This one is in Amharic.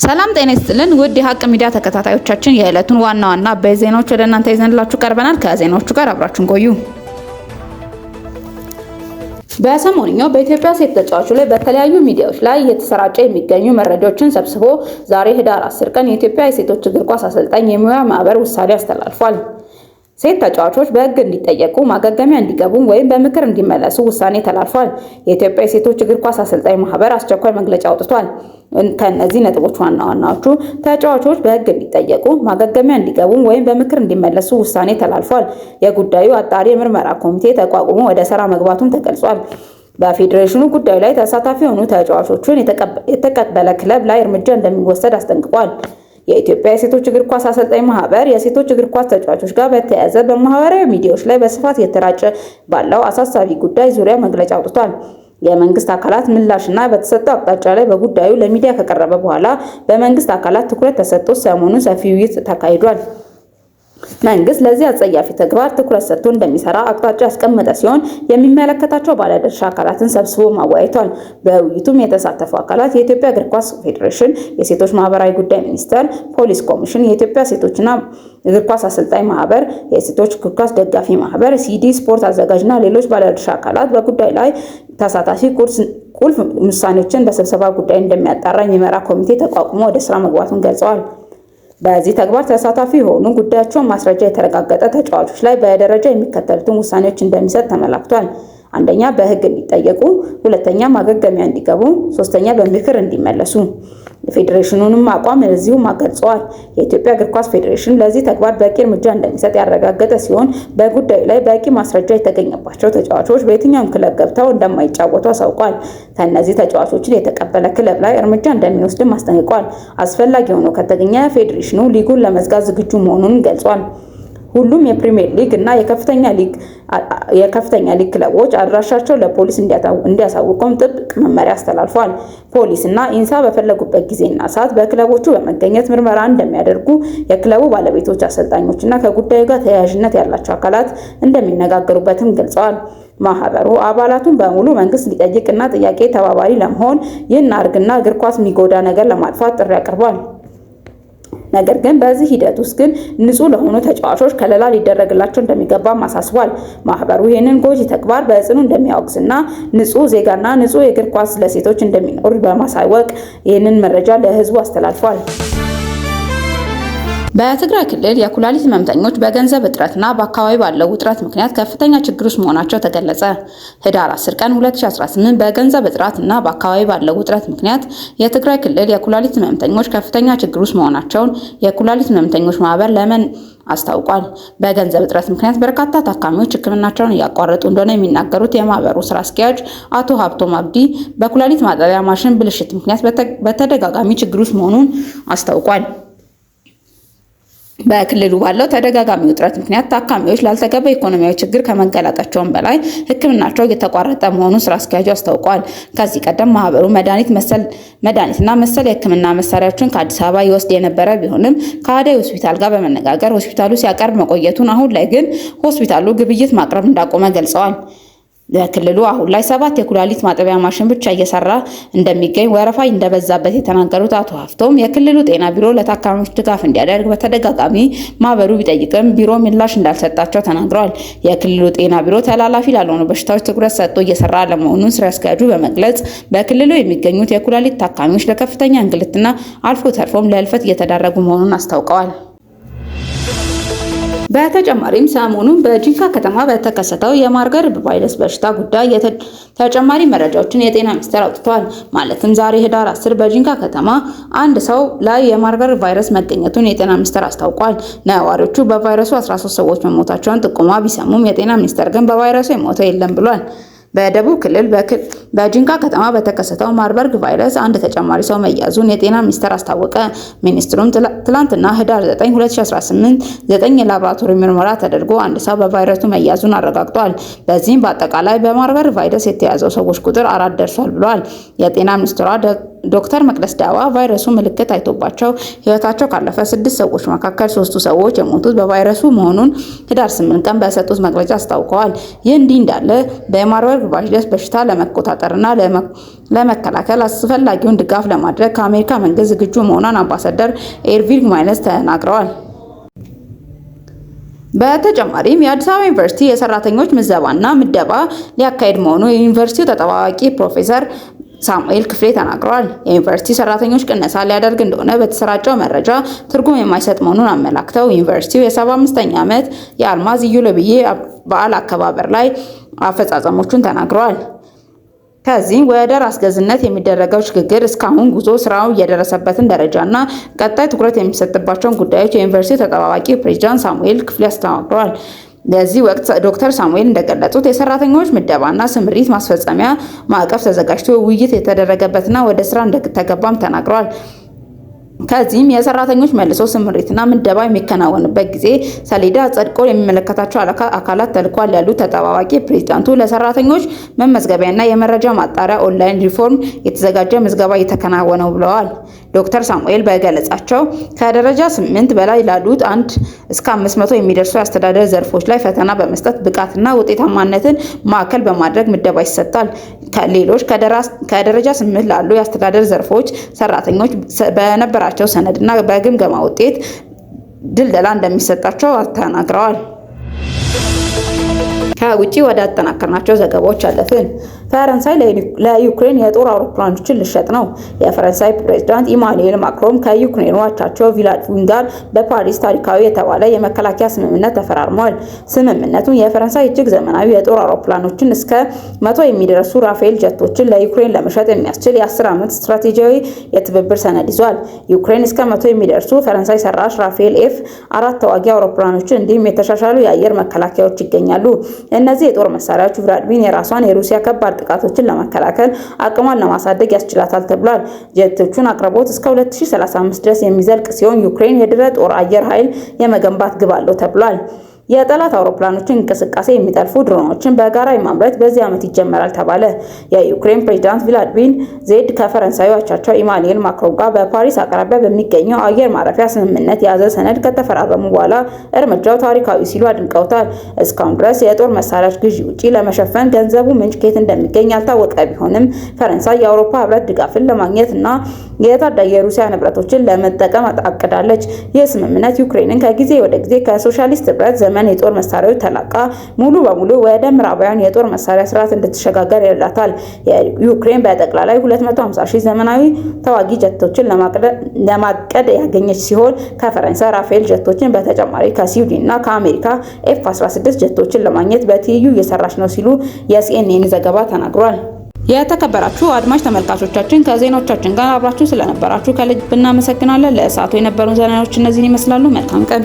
ሰላም ጤና ይስጥልን ውድ የሀቅ ሚዲያ ተከታታዮቻችን፣ የዕለቱን ዋና ዋና አበይት ዜናዎች ወደ እናንተ ይዘንላችሁ ቀርበናል። ከዜናዎቹ ጋር አብራችሁን ቆዩ። በሰሞንኛው በኢትዮጵያ ሴት ተጫዋቾች ላይ በተለያዩ ሚዲያዎች ላይ እየተሰራጨ የሚገኙ መረጃዎችን ሰብስቦ ዛሬ ህዳር 10 ቀን የኢትዮጵያ የሴቶች እግር ኳስ አሰልጣኝ የሙያ ማህበር ውሳኔ አስተላልፏል። ሴት ተጫዋቾች በሕግ እንዲጠየቁ፣ ማገገሚያ እንዲገቡ ወይም በምክር እንዲመለሱ ውሳኔ ተላልፏል። የኢትዮጵያ የሴቶች እግር ኳስ አሰልጣኝ ማህበር አስቸኳይ መግለጫ አውጥቷል። ከእነዚህ ነጥቦች ዋና ዋናዎቹ ተጫዋቾች በሕግ እንዲጠየቁ፣ ማገገሚያ እንዲገቡ ወይም በምክር እንዲመለሱ ውሳኔ ተላልፏል። የጉዳዩ አጣሪ የምርመራ ኮሚቴ ተቋቁሞ ወደ ስራ መግባቱን ተገልጿል። በፌዴሬሽኑ ጉዳዩ ላይ ተሳታፊ የሆኑ ተጫዋቾቹን የተቀበለ ክለብ ላይ እርምጃ እንደሚወሰድ አስጠንቅቋል። የኢትዮጵያ የሴቶች እግር ኳስ አሰልጣኝ ማህበር የሴቶች እግር ኳስ ተጫዋቾች ጋር በተያያዘ በማህበራዊ ሚዲያዎች ላይ በስፋት እየተሰራጨ ባለው አሳሳቢ ጉዳይ ዙሪያ መግለጫ አውጥቷል። የመንግስት አካላት ምላሽና በተሰጠው አቅጣጫ ላይ በጉዳዩ ለሚዲያ ከቀረበ በኋላ በመንግስት አካላት ትኩረት ተሰጥቶ ሰሞኑን ሰፊ ውይይት ተካሂዷል። መንግስት ለዚህ አጸያፊ ተግባር ትኩረት ሰጥቶ እንደሚሰራ አቅጣጫ ያስቀመጠ ሲሆን የሚመለከታቸው ባለድርሻ አካላትን ሰብስቦ ማወያይቷል። በውይይቱም የተሳተፉ አካላት የኢትዮጵያ እግር ኳስ ፌዴሬሽን፣ የሴቶች ማህበራዊ ጉዳይ ሚኒስቴር፣ ፖሊስ ኮሚሽን፣ የኢትዮጵያ ሴቶችና እግር ኳስ አሰልጣኝ ማህበር፣ የሴቶች እግር ኳስ ደጋፊ ማህበር፣ ሲዲ ስፖርት አዘጋጅና ሌሎች ባለድርሻ አካላት በጉዳዩ ላይ ተሳታፊ ቁልፍ ውሳኔዎችን በስብሰባ ጉዳይ እንደሚያጣራ የሚመራ ኮሚቴ ተቋቁሞ ወደ ስራ መግባቱን ገልጸዋል። በዚህ ተግባር ተሳታፊ የሆኑ ጉዳያቸውን ማስረጃ የተረጋገጠ ተጫዋቾች ላይ በደረጃ የሚከተሉትን ውሳኔዎች እንደሚሰጥ ተመላክቷል። አንደኛ፣ በሕግ እንዲጠየቁ፣ ሁለተኛ፣ ማገገሚያ እንዲገቡ፣ ሶስተኛ፣ በምክር እንዲመለሱ። የፌዴሬሽኑንም አቋም እዚሁም ገልጸዋል። የኢትዮጵያ እግር ኳስ ፌዴሬሽን ለዚህ ተግባር በቂ እርምጃ እንደሚሰጥ ያረጋገጠ ሲሆን በጉዳዩ ላይ በቂ ማስረጃ የተገኘባቸው ተጫዋቾች በየትኛውም ክለብ ገብተው እንደማይጫወቱ አሳውቋል። ከእነዚህ ተጫዋቾችን የተቀበለ ክለብ ላይ እርምጃ እንደሚወስድም አስጠንቅቋል። አስፈላጊ ሆኖ ከተገኘ ፌዴሬሽኑ ሊጉን ለመዝጋት ዝግጁ መሆኑን ገልጿል። ሁሉም የፕሪሚየር ሊግ እና የከፍተኛ ሊግ ክለቦች አድራሻቸው ለፖሊስ እንዲያሳውቁም ጥብቅ መመሪያ አስተላልፏል። ፖሊስ እና ኢንሳ በፈለጉበት ጊዜና ሰዓት በክለቦቹ በመገኘት ምርመራ እንደሚያደርጉ የክለቡ ባለቤቶች፣ አሰልጣኞች እና ከጉዳዩ ጋር ተያያዥነት ያላቸው አካላት እንደሚነጋገሩበትም ገልጸዋል። ማህበሩ አባላቱን በሙሉ መንግስት ሊጠይቅና ጥያቄ ተባባሪ ለመሆን ይህን አርግና እግር ኳስ የሚጎዳ ነገር ለማጥፋት ጥሪ አቅርቧል። ነገር ግን በዚህ ሂደት ውስጥ ግን ንጹህ ለሆኑ ተጫዋቾች ከለላ ሊደረግላቸው እንደሚገባም አሳስቧል። ማህበሩ ይህንን ጎጂ ተግባር በጽኑ እንደሚያወግዝና ንጹህ ዜጋና ንጹህ የእግር ኳስ ለሴቶች እንደሚኖር በማሳወቅ ይህንን መረጃ ለህዝቡ አስተላልፏል። በትግራይ ክልል የኩላሊት ህመምተኞች በገንዘብ እጥረትና በአካባቢ ባለው ውጥረት ምክንያት ከፍተኛ ችግር ውስጥ መሆናቸው ተገለጸ። ህዳር 10 ቀን 2018 በገንዘብ እጥረት እና በአካባቢ ባለው ውጥረት ምክንያት የትግራይ ክልል የኩላሊት ህመምተኞች ከፍተኛ ችግር ውስጥ መሆናቸውን የኩላሊት ህመምተኞች ማህበር ለመን አስታውቋል። በገንዘብ እጥረት ምክንያት በርካታ ታካሚዎች ሕክምናቸውን እያቋረጡ እንደሆነ የሚናገሩት የማህበሩ ስራ አስኪያጅ አቶ ሀብቶም አብዲ በኩላሊት ማጠቢያ ማሽን ብልሽት ምክንያት በተደጋጋሚ ችግር ውስጥ መሆኑን አስታውቋል። በክልሉ ባለው ተደጋጋሚ ውጥረት ምክንያት ታካሚዎች ላልተገባ ኢኮኖሚያዊ ችግር ከመጋለጣቸውም በላይ ሕክምናቸው እየተቋረጠ መሆኑን ስራ አስኪያጁ አስታውቋል። ከዚህ ቀደም ማህበሩ መድኃኒትና መሰል የሕክምና መሳሪያዎችን ከአዲስ አበባ ይወስድ የነበረ ቢሆንም ከአደይ ሆስፒታል ጋር በመነጋገር ሆስፒታሉ ሲያቀርብ መቆየቱን፣ አሁን ላይ ግን ሆስፒታሉ ግብይት ማቅረብ እንዳቆመ ገልጸዋል። በክልሉ አሁን ላይ 7 የኩላሊት ማጠቢያ ማሽን ብቻ እየሰራ እንደሚገኝ ወረፋ እንደበዛበት የተናገሩት አቶ ሀፍቶም የክልሉ ጤና ቢሮ ለታካሚዎች ድጋፍ እንዲያደርግ በተደጋጋሚ ማህበሩ ቢጠይቅም ቢሮ ምላሽ እንዳልሰጣቸው ተናግረዋል። የክልሉ ጤና ቢሮ ተላላፊ ላልሆኑ በሽታዎች ትኩረት ሰጥቶ እየሰራ አለመሆኑን ስራ አስኪያጁ በመግለጽ በክልሉ የሚገኙት የኩላሊት ታካሚዎች ለከፍተኛ እንግልትና አልፎ ተርፎም ለህልፈት እየተዳረጉ መሆኑን አስታውቀዋል። በተጨማሪም ሰሞኑን በጂንካ ከተማ በተከሰተው የማርበርግ ቫይረስ በሽታ ጉዳይ ተጨማሪ መረጃዎችን የጤና ሚኒስቴር አውጥቷል። ማለትም ዛሬ ህዳር 10 በጂንካ ከተማ አንድ ሰው ላይ የማርበርግ ቫይረስ መገኘቱን የጤና ሚኒስቴር አስታውቋል። ነዋሪዎቹ በቫይረሱ 13 ሰዎች መሞታቸውን ጥቆማ ቢሰሙም የጤና ሚኒስቴር ግን በቫይረሱ የሞተ የለም ብሏል። በደቡብ ክልል በጂንካ ከተማ በተከሰተው ማርበርግ ቫይረስ አንድ ተጨማሪ ሰው መያዙን የጤና ሚኒስቴር አስታወቀ። ሚኒስትሩም ትላንትና ህዳር 9 2018 9 የላብራቶሪ ምርመራ ተደርጎ አንድ ሰው በቫይረሱ መያዙን አረጋግጧል። በዚህም በአጠቃላይ በማርበርግ ቫይረስ የተያዘው ሰዎች ቁጥር 4 ደርሷል ብሏል። የጤና ሚኒስትሯ ዶክተር መቅደስ ዳባ ቫይረሱ ምልክት ታይቶባቸው ሕይወታቸው ካለፈ 6 ሰዎች መካከል 3ቱ ሰዎች የሞቱት በቫይረሱ መሆኑን ህዳር 8 ቀን በሰጡት መግለጫ አስታውቀዋል። ይህ እንዲህ እንዳለ በማርበርግ ቫይረስ በሽታ ለመቆጣጠርና ለመከላከል አስፈላጊውን ድጋፍ ለማድረግ ከአሜሪካ መንግስት ዝግጁ መሆኗን አምባሳደር ኤርቪን ማሲንጋ ተናግረዋል። በተጨማሪም የአዲስ አበባ ዩኒቨርሲቲ የሰራተኞች ምዘባና ምደባ ሊያካሄድ መሆኑ የዩኒቨርሲቲው ተጠባባቂ ፕሮፌሰር ሳሙኤል ክፍሌ ተናግረዋል። የዩኒቨርሲቲ ሰራተኞች ቅነሳ ሊያደርግ እንደሆነ በተሰራጨው መረጃ ትርጉም የማይሰጥ መሆኑን አመላክተው ዩኒቨርሲቲው የ75ኛ ዓመት የአልማዝ ኢዮቤልዩ በዓል አከባበር ላይ አፈጻጸሞቹን ተናግረዋል። ከዚህም ወደ ራስ ገዝነት የሚደረገው ሽግግር እስካሁን ጉዞ ስራው የደረሰበትን ደረጃና ቀጣይ ትኩረት የሚሰጥባቸውን ጉዳዮች የዩኒቨርሲቲው ተጠባባቂ ፕሬዚዳንት ሳሙኤል ክፍሌ አስተናግረዋል። ለዚህ ወቅት ዶክተር ሳሙኤል እንደገለጹት የሰራተኞች ምደባና ስምሪት ማስፈጸሚያ ማዕቀፍ ተዘጋጅቶ ውይይት የተደረገበትና ወደ ስራ እንደተገባም ተናግረዋል። ከዚህም የሰራተኞች መልሶ ስምሪትና ምደባ የሚከናወንበት ጊዜ ሰሌዳ ጸድቆ የሚመለከታቸው አካላት ተልኳል ያሉት ተጠባባቂ ፕሬዚዳንቱ ለሰራተኞች መመዝገቢያና የመረጃ ማጣሪያ online reform የተዘጋጀ ምዝገባ እየተከናወነው ብለዋል። ዶክተር ሳሙኤል በገለጻቸው ከደረጃ 8 በላይ ላሉት 1 እስከ 500 የሚደርሱ የአስተዳደር ዘርፎች ላይ ፈተና በመስጠት ብቃትና ውጤታማነትን ማዕከል በማድረግ ምደባ ይሰጣል። ሌሎች ከደረጃ 8 ላሉ የአስተዳደር ዘርፎች ሰራተኞች በነበራቸው ሰነድና በግምገማ ውጤት ድልደላ እንደሚሰጣቸው ተናግረዋል። ከውጪ ወደ አጠናከርናቸው ዘገባዎች አለፍን። ፈረንሳይ ለዩክሬን የጦር አውሮፕላኖችን ልሸጥ ነው። የፈረንሳይ ፕሬዝዳንት ኢማኑኤል ማክሮን ከዩክሬኑ አቻቸው ቪላዲሚር ጋር በፓሪስ ታሪካዊ የተባለ የመከላከያ ስምምነት ተፈራርመዋል። ስምምነቱ የፈረንሳይ እጅግ ዘመናዊ የጦር አውሮፕላኖችን እስከ 100 የሚደርሱ ራፌል ጀቶችን ለዩክሬን ለመሸጥ የሚያስችል የ10 ዓመት ስትራቴጂያዊ የትብብር ሰነድ ይዟል። ዩክሬን እስከ 100 የሚደርሱ ፈረንሳይ ሰራሽ ራፌል ኤፍ 4 ተዋጊ አውሮፕላኖችን እንዲሁም የተሻሻሉ የአየር መከላከያዎች ይገኛሉ። እነዚህ የጦር መሳሪያዎች ቭላድሚር የራሷን የሩሲያ ከባድ ጥቃቶችን ለመከላከል አቅሟን ለማሳደግ ያስችላታል ተብሏል። ጀቶቹን አቅርቦት እስከ 2035 ድረስ የሚዘልቅ ሲሆን ዩክሬን የድረ ጦር አየር ኃይል የመገንባት ግብ አለው ተብሏል። የጠላት አውሮፕላኖችን እንቅስቃሴ የሚጠልፉ ድሮኖችን በጋራ የማምረት በዚህ ዓመት ይጀመራል ተባለ። የዩክሬን ፕሬዝዳንት ቪላዲሚር ዜድ ከፈረንሳዩ አቻቸው ኢማኑኤል ማክሮን ጋር በፓሪስ አቅራቢያ በሚገኘው አየር ማረፊያ ስምምነት የያዘ ሰነድ ከተፈራረሙ በኋላ እርምጃው ታሪካዊ ሲሉ አድንቀውታል። እስካሁን ድረስ የጦር መሳሪያዎች ግዢ ውጪ ለመሸፈን ገንዘቡ ምንጭ ከየት እንደሚገኝ ያልታወቀ ቢሆንም ፈረንሳይ የአውሮፓ ሕብረት ድጋፍን ለማግኘት እና የታዳጊ የሩሲያ ንብረቶችን ለመጠቀም አቅዳለች። ይህ ስምምነት ዩክሬንን ከጊዜ ወደ ጊዜ ከሶሻሊስት ሕብረት ዘመን የጦር መሳሪያዎች ተላቃ ሙሉ በሙሉ ወደ ምዕራባውያን የጦር መሳሪያ ስርዓት እንድትሸጋገር ይረዳታል። የዩክሬን በጠቅላላይ 250 ሺህ ዘመናዊ ተዋጊ ጀቶችን ለማቀድ ያገኘች ሲሆን ከፈረንሳይ ራፌል ጀቶችን በተጨማሪ ከስዊድን እና ከአሜሪካ ኤፍ 16 ጀቶችን ለማግኘት በትይዩ እየሰራች ነው ሲሉ የሲኤንኤን ዘገባ ተናግሯል። የተከበራችሁ አድማጭ ተመልካቾቻችን ከዜናዎቻችን ጋር አብራችሁ ስለነበራችሁ ከልብ እናመሰግናለን። ለሰዓቱ የነበሩን ዜናዎች እነዚህን ይመስላሉ። መልካም ቀን።